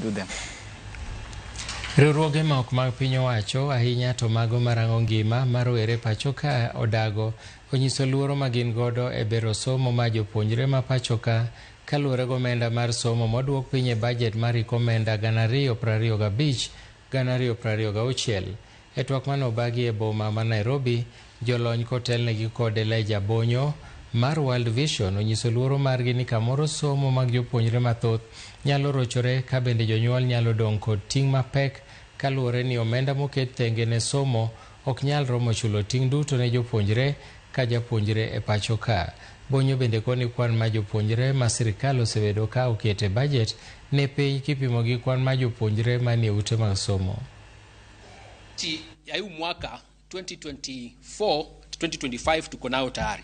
Do them. Riwruoge ma ok mag piny owacho ahinya to mago marango ngima mar rowere pacho ka odago onyiso luoro ma gin godo e bero somo ma jopuonjre ma pacho ka kaluwore gomenda mar somo moduok piny e bajet mar hik omenda 2025 2026. E twak mane obagi e boma ma Nairobi, jolony kotelnegi kod Elijah Bonyo mar World Vision onyiso luoro margi ni kamoro somo mag jopuonjre mathoth nyalo rochore ka bende jonyuol nyalo dong' kod ting' mapek kaluwore ni omenda moket thenge ne somo ok nyal romo chulo ting' duto ne jopuonjre ka japuonjre e pacho ka. Bonyo bende koni kwan ma jopuonjre ma sirikal osebedo ka oketo e bajet ne piny kipimo gi kwan ma jopuonjre manie ute mag somo. Ya huu mwaka 2024 2025 tuko nayo tayari.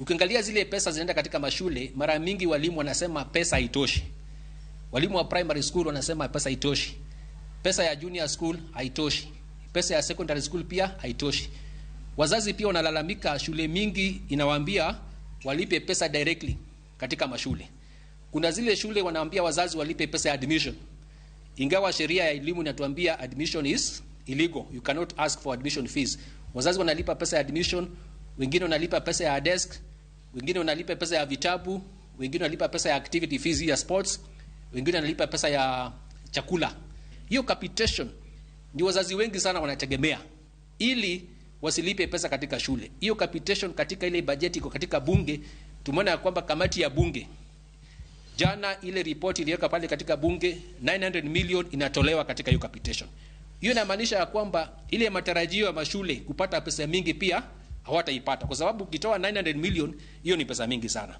Ukiangalia zile pesa zinaenda katika mashule, mara mingi walimu wanasema pesa haitoshi. Walimu wa primary school wanasema pesa haitoshi. Pesa ya junior school haitoshi. Pesa ya secondary school pia haitoshi. Wazazi pia wanalalamika, shule mingi inawaambia walipe pesa directly katika mashule. Kuna zile shule wanaambia wazazi walipe pesa ya admission. Ingawa sheria ya elimu inatuambia admission is illegal, you cannot ask for admission fees. Wazazi wanalipa pesa ya admission, wengine wanalipa pesa ya desk, wengine wanalipa pesa ya vitabu, wengine wanalipa pesa ya activity fees ya sports, wengine wanalipa pesa ya chakula. Hiyo capitation ni wazazi wengi sana wanategemea ili wasilipe pesa katika shule. Hiyo capitation katika ile bajeti iko katika bunge, tumeona ya kwamba kamati ya bunge jana ile ripoti iliweka pale katika bunge 900 million inatolewa katika hiyo capitation. Hiyo inamaanisha ya kwamba ile matarajio ya mashule kupata pesa mingi pia hawataipata, kwa sababu ukitoa 900 million, hiyo ni pesa mingi sana.